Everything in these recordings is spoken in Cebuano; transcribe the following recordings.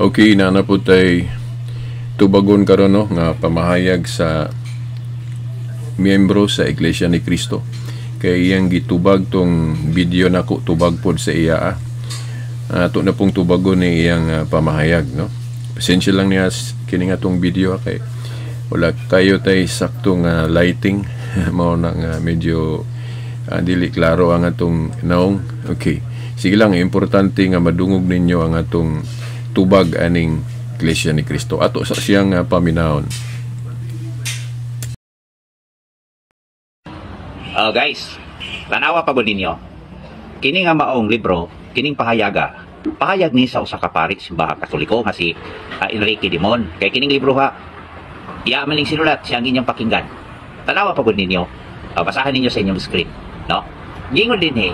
Okay, naa po tay tubagon karon, no, nga pamahayag sa miyembro sa Iglesia ni Cristo. Kay iyang gitubag tong video nako, tubag pod sa iya. Ato na pong tubagon ni iyang pamahayag, no. Pasensya lang niya kini nga tong video kay wala kayo tay sakto nga lighting, mao na nga medyo dili klaro ang atong naong. Okay. Sige lang, importante nga madungog ninyo ang atong tubag aning Iglesia ni Cristo. Ato sa siyang paminahon. Oh guys, tanawa pa ninyo. Kini nga maong libro, kining pahayaga. Pahayag ni sa usa ka pari Simbahang Katoliko nga si Enrique Dimon. Kay kining libro ha, iya man ning sinulat, siya ang inyong pakinggan. Tanawa pa ninyo. Basahan ninyo sa inyong screen, no? Gingon din eh,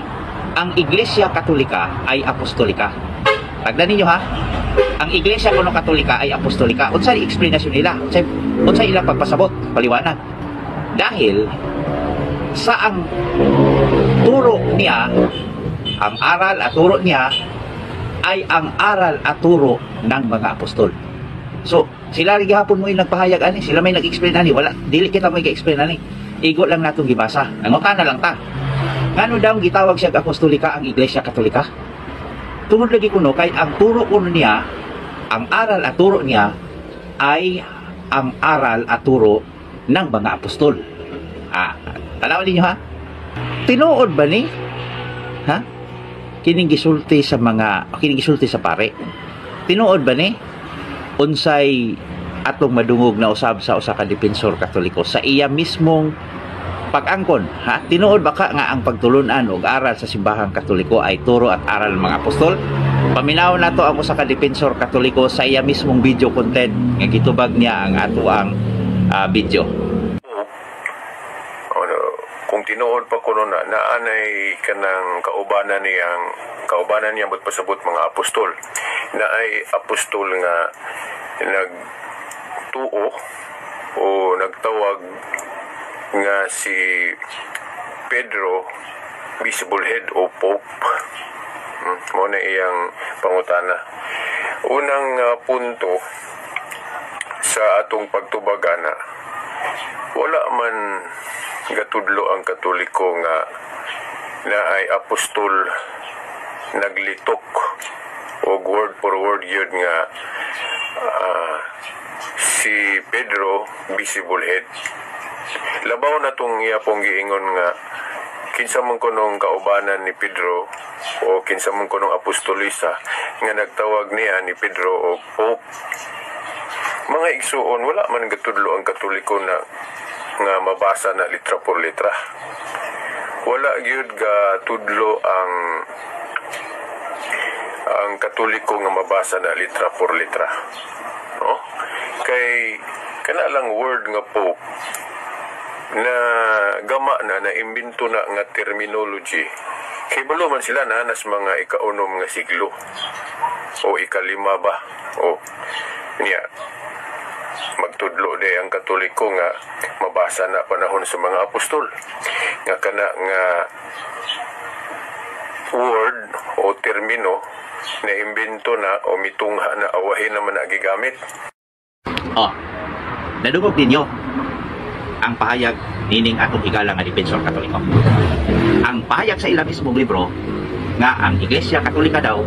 ang Iglesia Katolika ay apostolika. Tagda ninyo ha. Ang Iglesia kuno Katolika ay apostolika. Unsa explanation nila? Unsa ilang pagpasabot, paliwanag? Dahil sa ang turo niya, ang aral at turo niya ay ang aral at turo ng mga apostol. So, sila rin gihapon mo yung nagpahayag ani, sila may nag-explain ani, wala, dili kita may ga-explain ani. Igo lang natong gibasa. Nangutana lang ta. Ngano daw gitawag siya apostolika ang Iglesia Katolika? Tungod lagi kuno kay ang turo kuno niya, ang aral at turo niya ay ang aral at turo ng mga apostol. Tanawan ninyo ha. Tinuod ba ni? Ha? Kining gisulti sa mga, kining gisulti sa pare. Tinuod ba ni? Unsay atong madungog na usab sa usa ka depensor Katoliko sa iya mismong pag-angkon, ha? Tinuod ba ka nga ang pagtulunan og aral sa Simbahang Katoliko ay turo at aral ng mga apostol? Paminaw nato ang usa ka depensor Katoliko sa iya mismong video content nga gitubag niya ang ato ang video. Ano, kung tinuod pa kuno na naanay kanang kaubanan niya but pasabot mga apostol na ay apostol nga nagtuo o nagtawag nga si Pedro visible head o pope. Mao na iyang pangutana. Unang punto sa atong pagtubag ana, wala man gatudlo ang Katoliko nga na ay apostol naglitok og word for word yun nga si Pedro visible head. Labaw na tong iya pong giingon nga kinsa man kunong kaubanan ni Pedro o kinsa man kunong apostolisa nga nagtawag niya ni Pedro og pope. Mga igsuon, wala man gatudlo ang Katoliko na nga mabasa na litra por litra. Wala gyud gatudlo ang Katoliko nga mabasa na litra por litra. No? Kay kana lang word nga pope na gama na na imbento na nga terminology. Kay balo man sila na nas mga ikaunom nga siglo o ikalima ba o niya magtudlo de ang Katoliko nga mabasa na panahon sa mga apostol nga kana nga word o termino na imbento na o mitungha na awahin naman na gigamit. Oh, nadungog ninyo ang pahayag nining atong higala nga depensor Katoliko. Ang pahayag sa ila mismong libro nga ang Iglesia Katolika daw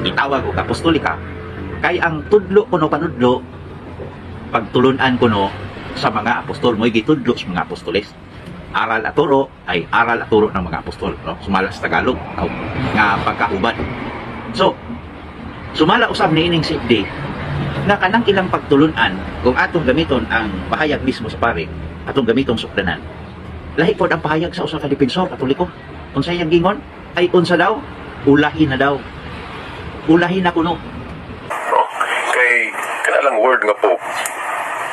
itawag og apostolika kay ang tudlo kuno panudlo pagtulunan kuno sa mga apostol, mo'y gitudlo sa mga apostoles. Aral at turo ay aral at turo ng mga apostol, no? Sumala sa Tagalog nga pagkauban. So, sumala usab niining safety na kanang ilang pagtulunan, kung atong gamiton ang pahayag mismo sa pare, atong gamiton sukdanan. Lahi pod ang pahayag sa usa ka depensor Katoliko. Unsa iyang gingon? Ay unsa daw? Ulahin na daw. Ulahin na kuno. No? Kay kana lang word nga pope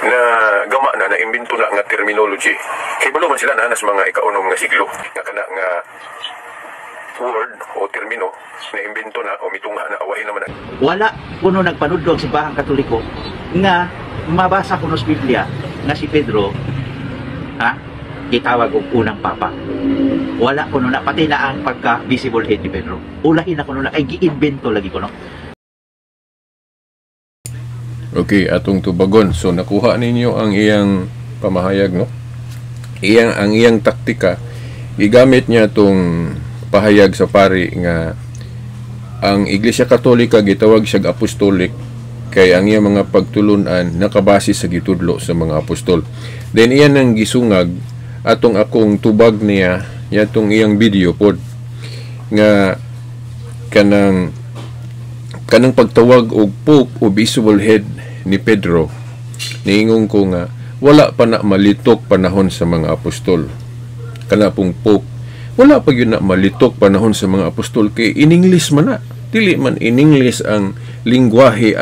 na gama na na imbento na nga terminology. Kay balo man sila na nas mga ikaunom nga siglo nga kana nga word o termino na imbento na o mitungha na awahin naman na Wala kuno nagpanudlo ang Simbahang Katoliko nga mabasa kuno sa Biblia nga si Pedro ha gitawag og unang papa. Wala kuno na, pati na ang pagka visible head ni Pedro. Ulahin na kuno na kay giimbento lagi kuno. Okay, atong tubagon. So nakuha ninyo ang iyang pamahayag, no? Ang iyang taktika, gigamit niya tong pahayag sa pari nga ang Iglesia Katolika gitawag siya apostolic kay ang iyang mga pagtulunan nakabase sa gitudlo sa mga apostol. Then iyan ang gisungag atong akong tubag niya yatong iyang video pod nga kanang pagtawag og pope o visible head ni Pedro. Niingon ko nga wala pa na malitok panahon sa mga apostol. Kana pong pope, wala pa gyud na malitok panahon sa mga apostol kay in English man na. Dili man in English ang lingwahe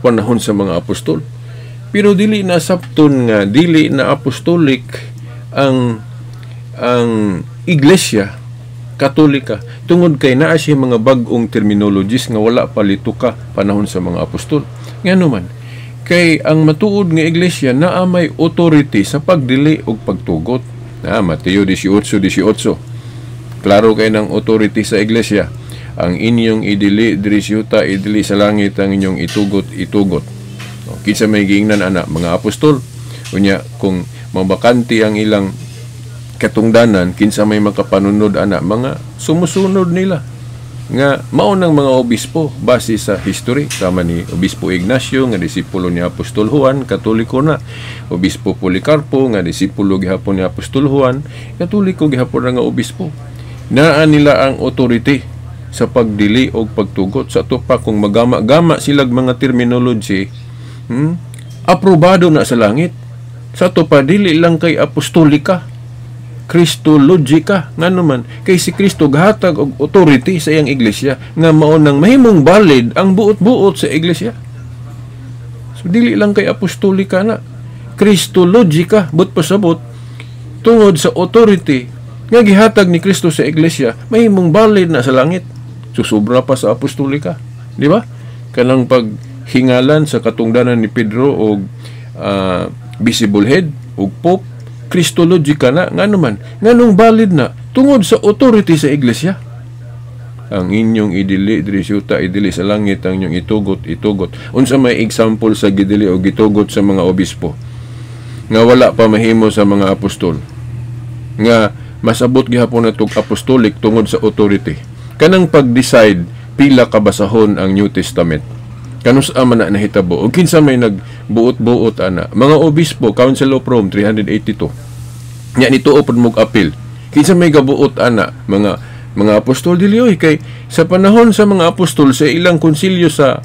panahon sa mga apostol, pero dili na sabton nga dili na apostolic ang Iglesia Katolika tungod kay naa siya mga bag-ong terminologies nga wala pa lituka panahon sa mga apostol. Ngano man? Kay ang matuod nga iglesia naa may authority sa pagdili og pagtugot. Na Mateo 18:18. Klaro kay ng authority sa iglesia. Ang inyong idili diri sa yuta, idili sa langit, ang inyong itugot, itugot. O, kinsa may giingnan ana? Mga apostol. Unya kung mabakante ang ilang katungdanan, kinsa may makapanunod ana? Mga sumusunod nila nga mao ng mga obispo base sa history, sama ni Obispo Ignacio nga disipulo ni Apostol Juan, Katoliko na. Obispo Policarpo nga disipulo gihapon ni Apostol Juan, Katoliko gihapon na nga obispo. Naa nila ang authority sa pagdili og pagtugot. Sa ato pa, kung magama-gama silag mga terminology, aprobado na sa langit. Sa ato pa, dili lang kay apostolika, Christologica. Ngano man? Kay si Kristo gahatag og authority sa iyang iglesia nga mao nang mahimong valid ang buot-buot sa iglesia. So dili lang kay apostolika na, Christologica. But pasabot, tungod sa authority nga gihatag ni Kristo sa iglesia, mahimong valid na sa langit. So sobra pa sa apostolika, di ba? Kanang paghingalan sa katungdanan ni Pedro og visible head og pope, Christologica na. Ngano man? Nganong valid na? Tungod sa authority sa iglesia. Ang inyong idili diri sa yuta, idili sa langit, ang inyong itugot, itugot. Unsa may example sa gidili o gitugot sa mga obispo nga wala pa mahimo sa mga apostol, nga masabot gihapon na tug apostolic tungod sa authority? Kanang pag-decide pila ka basahon ang New Testament, kanus man na nahitabo o kinsa may nagbuot-buot ana? Mga obispo, Council of Rome 382. Nya nituo pod mog apil. Kinsa may gabuot ana? Mga apostol? Dili oy, kay sa panahon sa mga apostol, sa ilang konsilyo sa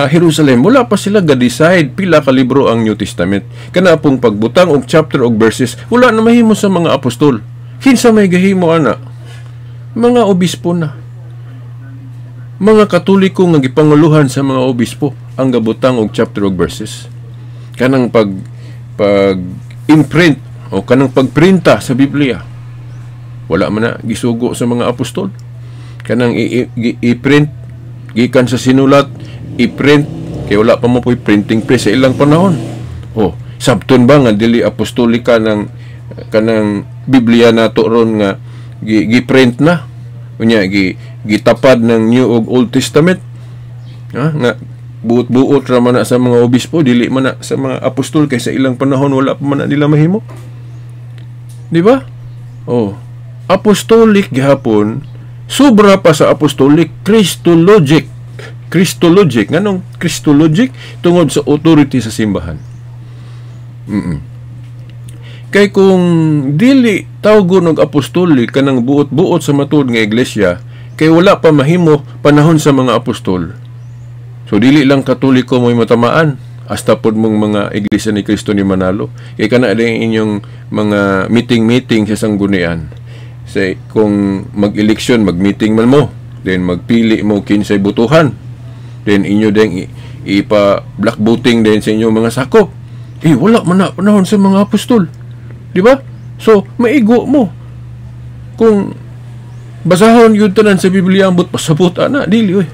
Jerusalem, wala pa sila ga-decide pila ka libro ang New Testament. Kana pong pagbutang og chapter og verses, wala na mahimo sa mga apostol. Kinsa may gahimo ana? Mga obispo na. Mga Katoliko nga gipanguluhan sa mga obispo ang gabutang og chapter og verses. Kanang pag imprint o kanang pagprinta sa Biblia, wala man na gisugo sa mga apostol. Kanang i-print gikan sa sinulat, i-print, kay wala pa mo po'y printing press sa ilang panahon. Oh, sabton ba nga dili apostolika ng kanang Biblia nato ron nga gi-print na? Unya gitapad ng New ug Old Testament. Ha? Nga buot-buot ra man na sa mga obispo, dili man na sa mga apostol kay sa ilang panahon wala pa man na nila mahimo. Di ba? Oh, apostolic gihapon, sobra pa sa apostolic, Christologic. Christologic. Nganong Christologic? Tungod sa authority sa simbahan. Kay kung dili tawgon og apostolic kanang buot-buot sa matuod nga iglesia, kay wala pa mahimo panahon sa mga apostol. So dili lang Katoliko mo'y matamaan, hasta pod mong mga Iglesia ni Cristo ni Manalo. Kay kana din inyong mga meeting-meeting sa sanggunian. Say, kung mag-eleksyon, mag-meeting man mo, then magpili mo kinsay butuhan. Then inyo din ipa black voting din sa inyong mga sakop. Eh, wala man na panahon sa mga apostol. Di ba? So, maigo mo. Kung basahon yun tanan sa Biblia ang but pasabot ana, dili oy.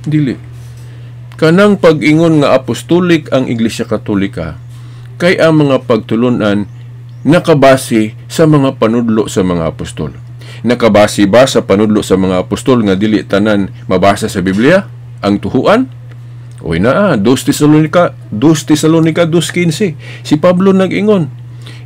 Dili. Kanang pag-ingon nga apostolic ang Iglesia Katolika, kay ang mga pagtulunan nakabase sa mga panudlo sa mga apostol. Nakabase ba sa panudlo sa mga apostol nga dili tanan mabasa sa Biblia ang tuhuan? Uy na, 2 Tesalonica, 2 Tesalonica 2:15. Si Pablo nag-ingon.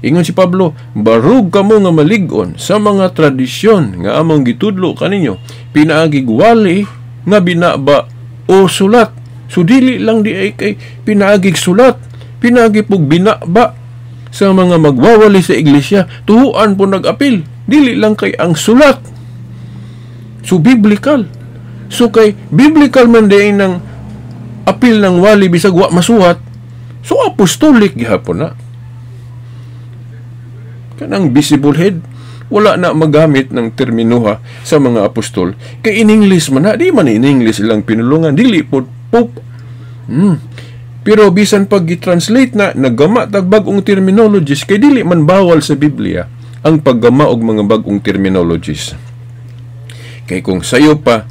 Ingon si Pablo, barug kamo nga malig-on sa mga tradisyon nga among gitudlo kaninyo, pinaagig wali nga binaba o sulat. So dili lang di ay kay pinaagig sulat, pinaagi pug binaba sa mga magwawali sa iglesia, tuhuan po nag-apil. Dili lang kay ang sulat. So biblical. So kay biblical man di ng apil ng wali bisag wa masuhat, so apostolic gihapon na. Kanang visible head, wala na magamit ng terminuha sa mga apostol. Kay in English man na, di man in English ilang pinulungan, dili po pope. Pero bisan pag i-translate na, naggama tag bag-ong terminologies, kay dili man bawal sa Biblia ang paggama og mga bag-ong terminologies. Kay kung sayo pa,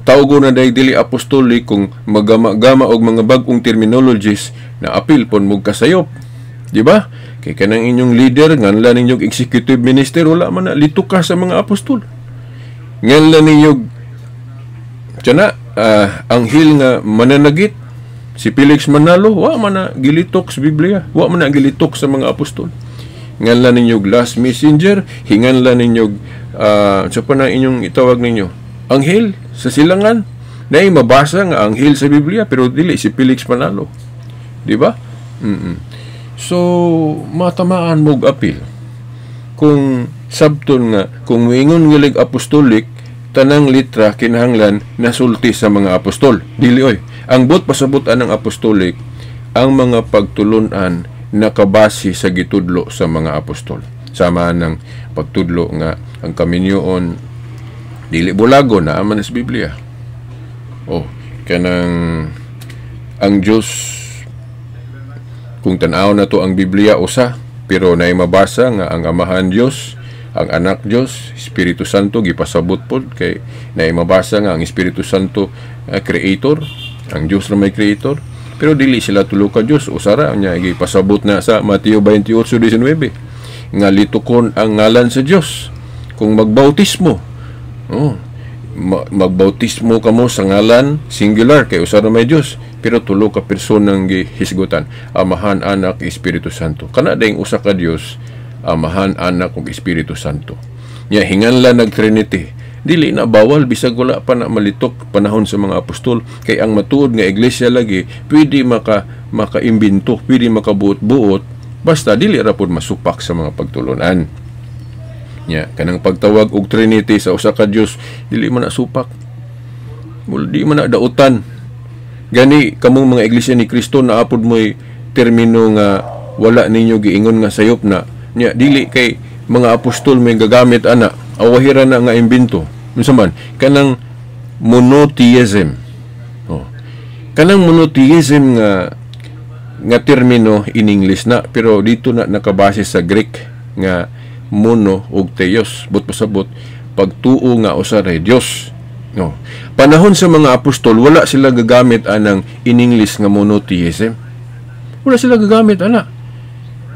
tawgo na dahil dili apostolic kung magama-gama og mga bag-ong terminologies na apil pon mo kasayop. Di ba? Kay kanang inyong leader, nganla ninyong executive minister, wala man na litok ka sa mga apostol. Nganla ninyong tiyan anghel nga mananagit, si Felix Manalo, wa man na gilitok sa Biblia, wa man na gilitok sa mga apostol. Nganla ninyong last messenger, hinganla ninyong sa pa na inyong itawag ninyo, anghel sa silangan, na mabasa nga anghel sa Biblia, pero dili si Felix Manalo. Di ba? So, matamaan mog apil. Kung sabton nga, kung moingon ngilig apostolic, tanang litra kinahanglan nasulti sa mga apostol. Dili oy. Ang buot pasabot anang apostolic, ang mga pagtulunan nakabase sa gitudlo sa mga apostol. Sama ng pagtudlo nga ang kaminyoon dili bulago na aman sa Biblia. Oh, kanang ang Diyos, kung tan-aw na to ang Biblia usa, pero naay mabasa nga ang Amahan Dios, ang Anak Dios, Espiritu Santo gipasabot pod kay naay mabasa nga ang Espiritu Santo creator, ang Dios ra may creator, pero dili sila tulo ka Dios, usara nya gipasabot na sa Mateo 28:19 nga litukon ang ngalan sa Dios. Kung magbautismo, oh, magbautismo kamo sa ngalan singular kay usa ra may Dios, pero tulo ka personang gihisgutan, Amahan, Anak, Espiritu Santo. Kana dayng usa ka Dios, Amahan, Anak ug Espiritu Santo. Nya hinganla nag Trinity. Dili na bawal bisag wala pa na malitok panahon sa mga apostol, kay ang matuod nga iglesia lagi pwede makaimbento, pwede makabuot-buot, basta dili ra pod masupak sa mga pagtulunan. Nya kanang pagtawag og Trinity sa usa ka Dios dili man na supak. Di man na dautan. Gani kamong mga iglesia ni Kristo naapod mo'y termino nga wala ninyo giingon nga sayop na. Nya dili kay mga apostol may gagamit ana, awahira na nga imbento. Unsa man kanang monotheism. Oh. Kanang monotheism nga nga termino in English na, pero dito na nakabase sa Greek nga mono ug theos, but pasabot pagtuo nga usa ra Dios. No. Panahon sa mga apostol wala sila gagamit anang in English nga monotheism. Wala sila gagamit ana.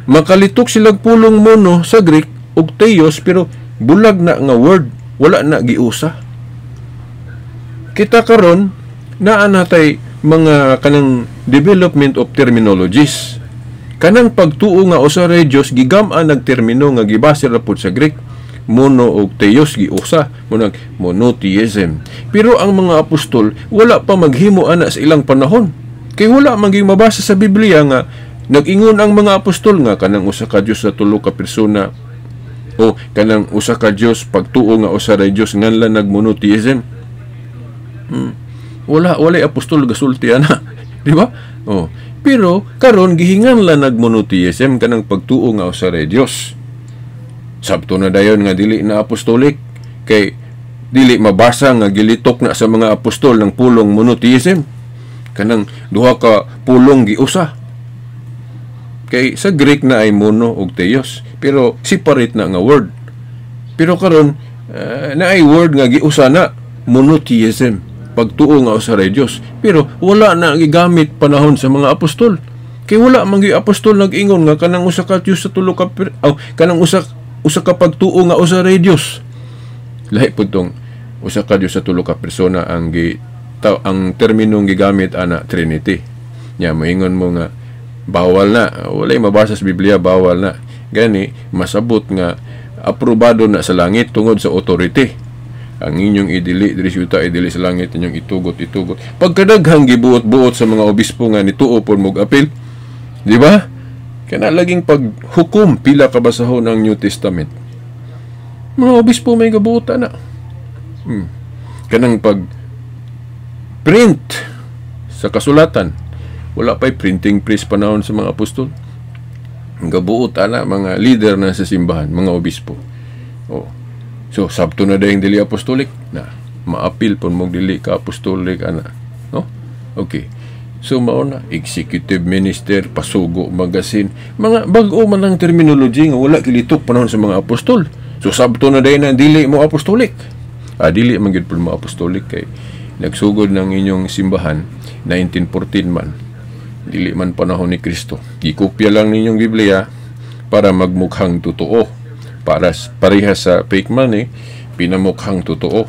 Makalitok sila pulong mono sa Greek ug theos, pero bulag na nga word, wala na giusa. Kita karon naa natay mga kanang development of terminologies. Kanang pagtuo nga usa ra Dios gigam-an nagtermino nga gibase ra pud sa Greek, mono og theos giusa, munag monotheism. Pero ang mga apostol wala pa maghimo ana sa ilang panahon. Kay wala man gyud mabasa sa Biblia nga nag-ingon ang mga apostol nga kanang usa ka Dios sa tulo ka persona o kanang usa ka Dios pagtuo nga usa ra Dios nganla nagmonotheism. Wala walay apostol gasulti ana, di ba? Oh. Pero karon gihinganla nagmonotheism kanang pagtuo nga usa ra Dios. Sabto na dayon nga dili na apostolic kay dili mabasa nga gilitok na sa mga apostol ng pulong monotheism. Kanang duha ka pulong giusa. Kay sa Greek na ay mono ug theos, pero separate na nga word. Pero karon na ay word nga giusa na monotheism, pagtuo nga usa ra Dios, pero wala na gigamit panahon sa mga apostol. Kay wala man gyud apostol nag-ingon nga kanang usa ka Dios sa tulo ka kanang usa ka pagtuo nga usa ra Dios. Lahi pud tong usa ka Dios sa tulo ka persona ang gi ang terminong gigamit ana Trinity. Nya moingon mo nga bawal na, walay mabasa sa Biblia, bawal na. Gani masabot nga aprobado na sa langit tungod sa authority. Ang inyong idili diri sa yuta, idili sa langit, inyong itugot, itugot. Pagkadaghang gibuot-buot sa mga obispo nga nituo pod mog apil. Di ba? Kana laging paghukom pila ka basahon ang New Testament. Mga obispo may gabuot ana. Kanang pag print sa kasulatan, wala pa'y printing press panahon sa mga apostol. Gabuot ana mga leader na sa simbahan, mga obispo. Oh. So sabto na dayong dili apostolic na maapil pon mong dili ka apostolic ana, no? Okay. So mao na executive minister, pasugo magazine, mga bag-o man ang terminology nga wala kilitok panahon sa mga apostol. So sabto na dayon na dili mo apostolic. Ah, dili man gyud mo apostolic kay nagsugod ng inyong simbahan 1914 man. Dili man panahon ni Kristo. Gikopya lang ninyong Biblia para magmukhang totoo. Para pareha sa fake money, pinamukhang totoo.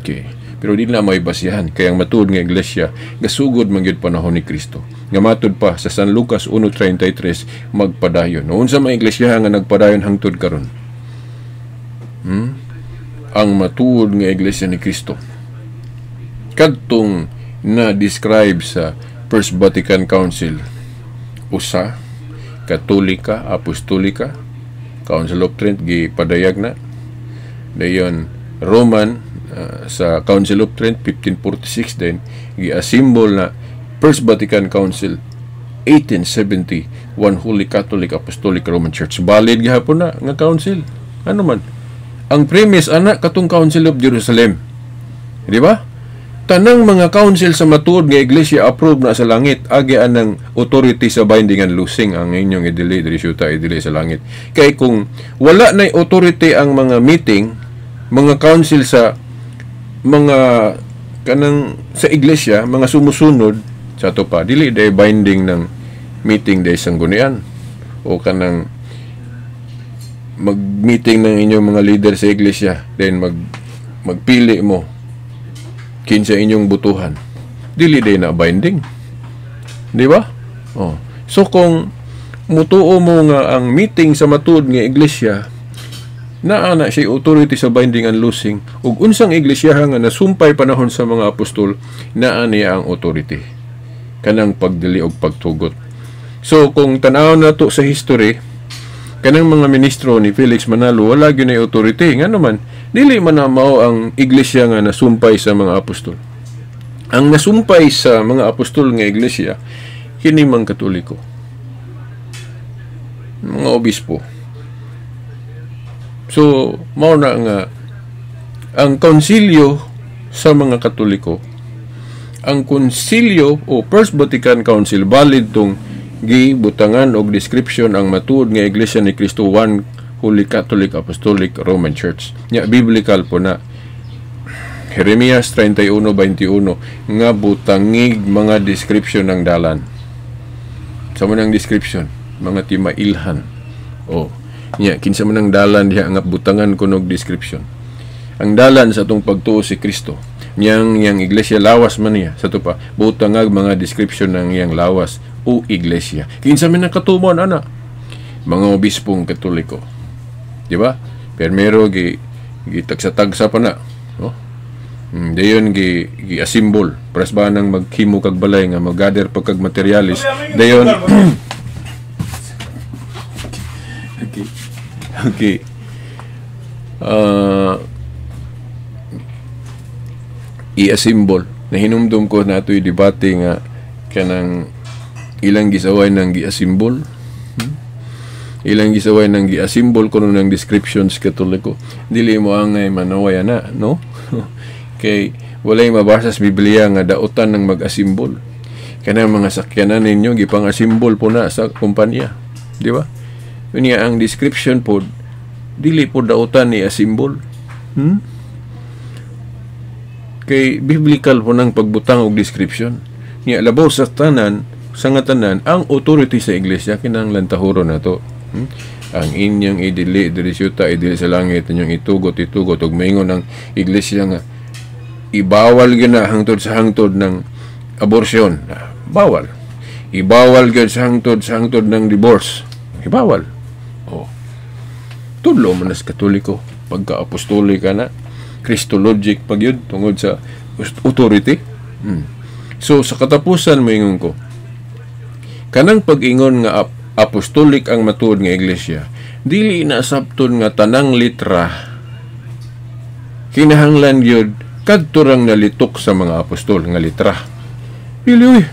Okay. Pero di na may basihan kay ang matuod nga iglesia gasugod man gyud panahon ni Kristo. Nga matud pa sa San Lucas 1:33 magpadayon. Noon sa mga iglesia nga nagpadayon hangtod karon. Ang matuod nga iglesia ni Kristo. Kadtong na describe sa First Vatican Council, usa, Katolika, Apostolika, Council of Trent gipadayag na. Dayon Roman sa Council of Trent 1546, then gi-assemble na First Vatican Council 1870, One Holy Catholic Apostolic Roman Church. Valid gihapon na nga council. Ano man? Ang premise ana katong Council of Jerusalem. Di ba? Tanang mga council sa matuod nga iglesia approve na sa langit, agi anang authority sa binding and loosing. Ang inyong idili diri sa yuta, idili sa langit. Kay kung wala na authority ang mga meeting, mga council sa mga kanang sa iglesia, mga sumusunod sa ato pa, dili day binding ng meeting day sanggunian o kanang mag-meeting ng inyong mga leader sa iglesia, then magpili mo kinsa inyong butuhan, dili day na binding, di ba? Oh. So kung mutuo mo nga ang meeting sa matuod nga iglesia naa na siya authority sa binding and loosing, ug unsang iglesia nga nasumpay panahon sa mga apostol, naa niya ang authority kanang pagdili og pagtugot. So kung tan-aw na to sa history, kanang mga ministro ni Felix Manalo wala gyud nay authority. Ngano man dili man na mao ang iglesia nga nasumpay sa mga apostol. Ang nasumpay sa mga apostol nga iglesia kini mang Katoliko, mga obispo. So mao na nga ang konsilyo sa mga Katoliko, ang konsilyo o First Vatican Council, valid tong gibutangan og description ang matuod nga iglesia ni Kristo, One Holy Catholic Apostolic Roman Church. Nya biblical po na. Jeremias 31:21 nga butangig mga description ng dalan. Sa man ang description, mga timailhan. O nya kinsa man ang dalan diha nga butangan kunog description. Ang dalan sa atong pagtuo si Kristo. Niyang yang iglesia lawas man niya sa to pa, butangag mga description ng iyang lawas o iglesia. Kinsa man ang katumon ana? Mga obispong Katoliko. Di ba? Permero gi gitagsa-tagsa pa na, no? Dayon gi gi-assemble. Pres ba nang maghimo kag balay nga mag-gather pa kag materialis. Dayon okay. Okay. I-assemble. Nahinumdum ko na ito'y debate nga kanang ilang gisaway ng gi-assemble. Ilang gisaway ng gi-assemble kuno ng descriptions Katoliko. Dili mo angay manaway ana, no? Kay walay mabasa sa Biblia nga daotan ng mag-assemble. Kanang mga sakyanan ninyo gipang-assemble po na sa kumpanya, di ba? Unya ang description po dili po daotan ni assemble. Kay biblical po nang pagbutang og description. Nya labaw sa tanan, sa nga tanan ang authority sa iglesia kinahanglan tahuro na to. Ang inyong idili diri sa yuta, idili sa langit, inyong itugot, itugot, ug maingon ang iglesia nga Ibawal gyud na hangtod sa hangtod ng abortion. Bawal. Ibawal gyud sa hangtod ng divorce. Ibawal. Oh. Tudlo man sa Katoliko, pagka apostolika na, Christologic pag yun, tungod sa authority. So sa katapusan, moingon ko, kanang pag-ingon nga apostolic ang matuod nga iglesia, dili na sabton nga tanang litra kinahanglan gyud kadto rang nalitok sa mga apostol nga litra. Dili uy.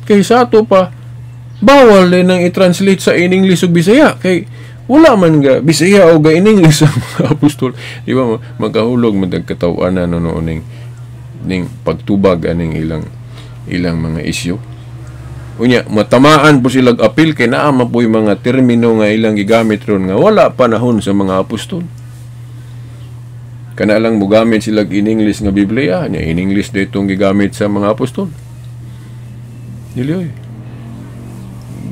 Kay sa ato pa, bawal din ang i-translate sa in English ug Bisaya kay wala man ga Bisaya o ga in English ang mga apostol. Di ba magkahulog man kataw-anan no ning ning pagtubag aning ilang ilang mga isyu. Unya, matamaan po sila apil kay naa man po'y mga termino nga ilang gigamit ron nga wala panahon sa mga apostol. Kana lang mogamit sila in English nga Biblia, nya in English ditong gigamit sa mga apostol. Dili oy.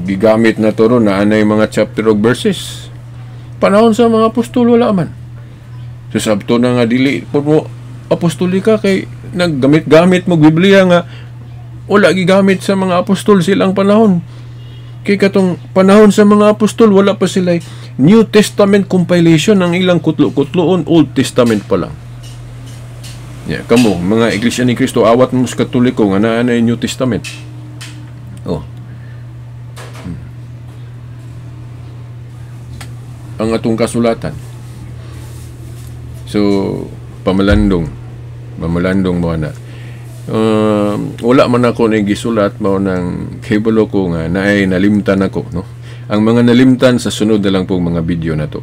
Gigamit na to ron na anay mga chapter og verses. Panahon sa mga apostol, wala man. So sabto na nga dili po mo apostolika kay naggamit-gamit mo Biblia nga wala gigamit sa mga apostol silang panahon. Kay katong panahon sa mga apostol, wala pa sila New Testament compilation. Ang ilang kutlo-kutloon, Old Testament pa lang. Yeah, kamo mga Iglesia ni Cristo, awat mo sa Katoliko nga naa na New Testament. Oh. Ang atong kasulatan. So pamalandong, pamalandong mo na. Wala man ako ni gisulat, mao nang kabalo ko nga naay nalimtan ako, no. Ang mga nalimtan, sa sunod na lang pong mga video na to.